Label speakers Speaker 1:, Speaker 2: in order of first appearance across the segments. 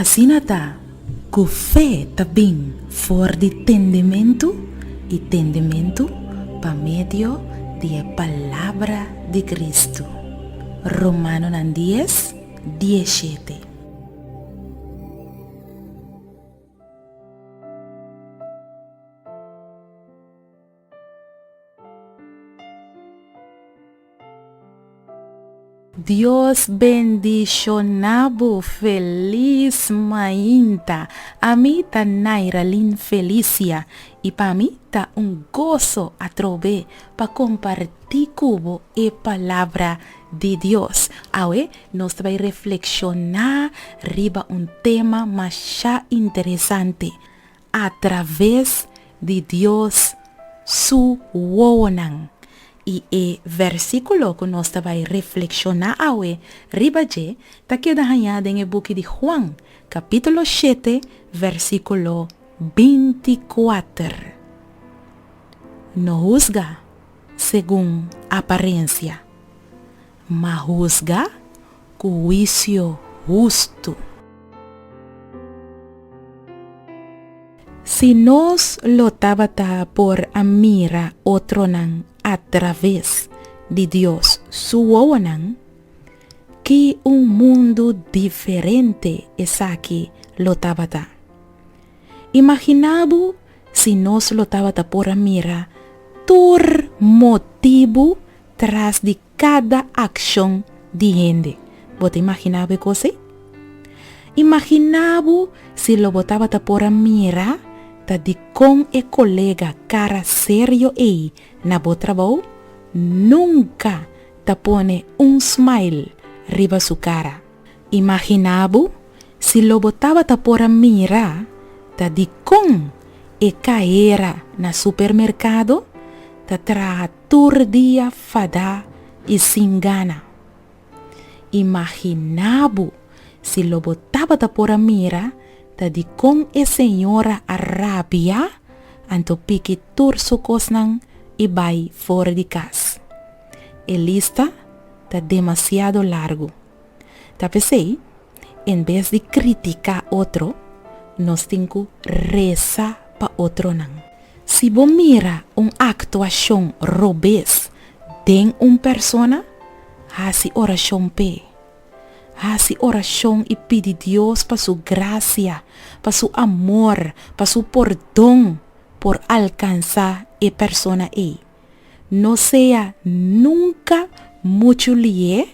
Speaker 1: Asina ta ku fe ta bin for di tendementu i tendementu pa medio di e palabra di Kristu. Romanonan dies, diesshete. Dios bendiciona bo feliz mainta ami ta Nairalyn Felicia y pa mi ta un gozo atrobe pa comparti cu bo e palabra di Dios awe nos ta bay reflexiona riba un tema masha interesante A traves di Dios su wowonan. I e versíkulo ku nos ta bai reflekshoná awe riba dje ta keda hañá den e buki di Juan, kapítulo shete, versíkulo bintikuater. No husga segun aparensia, ma husga ku huisio hustu. Si nos lo tabata por a mira otronan atraves di Dios su wowonan, ki un mundu diferente esaki lo tabata! Imaginá bo si nos lo tabata por a mira tur motibu tras di kada akshon di hende. Bo ta imaginá bo e kos ei? Imaginá bo si lo bo tabata por a mira ta dikon e kolega kara serio ei na bo trabou nunka ta pone un smile riba su kara. Imaginá bo si lo bo tabata por a mira ta dikon e kahera na supermerkado ta traha Tur dia fadá i sin gana. Imaginá bo si lo bo tabata por a mira ta dikon e señora a rabia anto piki tur su kosnan i bai for di kas. E lista ta demasiado largu. Ta p'esei, en bes di kritiká otro, nos tin ku resa pa otronan. Si bo mira un aktuashon robes den un persona, hasi orashon p'e. Hasi orashon i pidi Dios pa su grasia, pa su amor, pa su pordon por alkansá e persona ei. No sea nunka muchu lié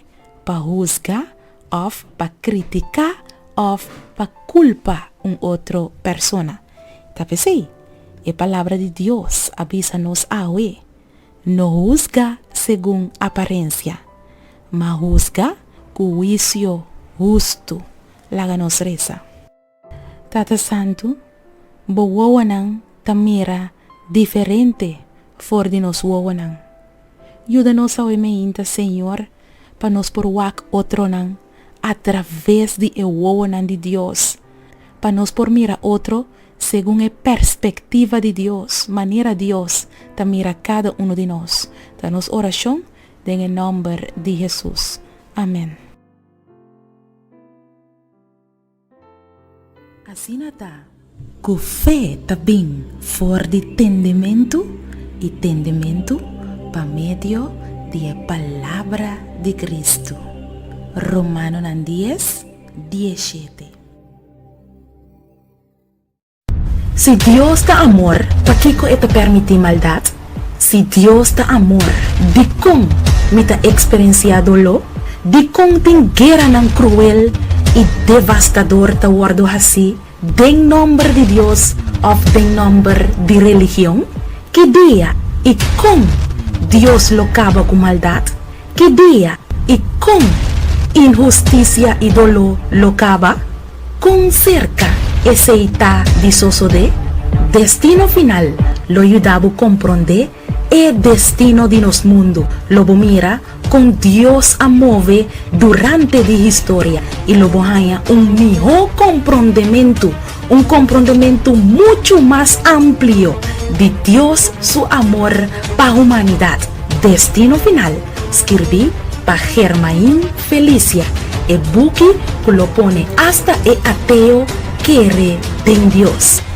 Speaker 1: pa husga òf pa kritiká òf pa kulpa un otro persona. Ta p'esei, e Palabra di Dios a bisa nos awe, No husga segun aparensia, ma husga ku huisio hustu. Laga nos resa. Tata Santu, bo wowonan ta mira diferente for di nos wowonan. Yuda nos awe meinta, Señor, pa nos por wak otronan atraves di e wowonan di Dios, pa nos por mira otro segun e perspektiva di Dios, manera Dios ta mira kada unu di nos. Ta nos orashon den e nòmber di Hesus. Amèn. Asina ta ku fe ta bin for di tendementu i tendementu pa medio di e palabra di Kristu. Romanonan dies, dieshete. Si Dios ta amor, pakiko e ta permití maldat? Si Dios ta amor, dikon mi ta eksperensiá doló? Dikon tin gueranan kruel i devastador ta wòrdu hasí den nòmber di Dios òf den nòmber di religion? Ki dia i kon Dios lo kaba ku maldat? Ki dia i kon inhustisia i doló lo kaba? Kon serka esei ta di sosodé? Destino Final lo yuda bo komprondé e destino di nos mundu. Lo bo mira kon Dios a move durante di historia i lo bo haña un mihó komprondementu, un komprondementu muchu mas amplio di Dios su amor pa humanidat. Destino Final, skirbí pa Germain Felicia. E buki ku lo pone asta e ateo kere den Dios.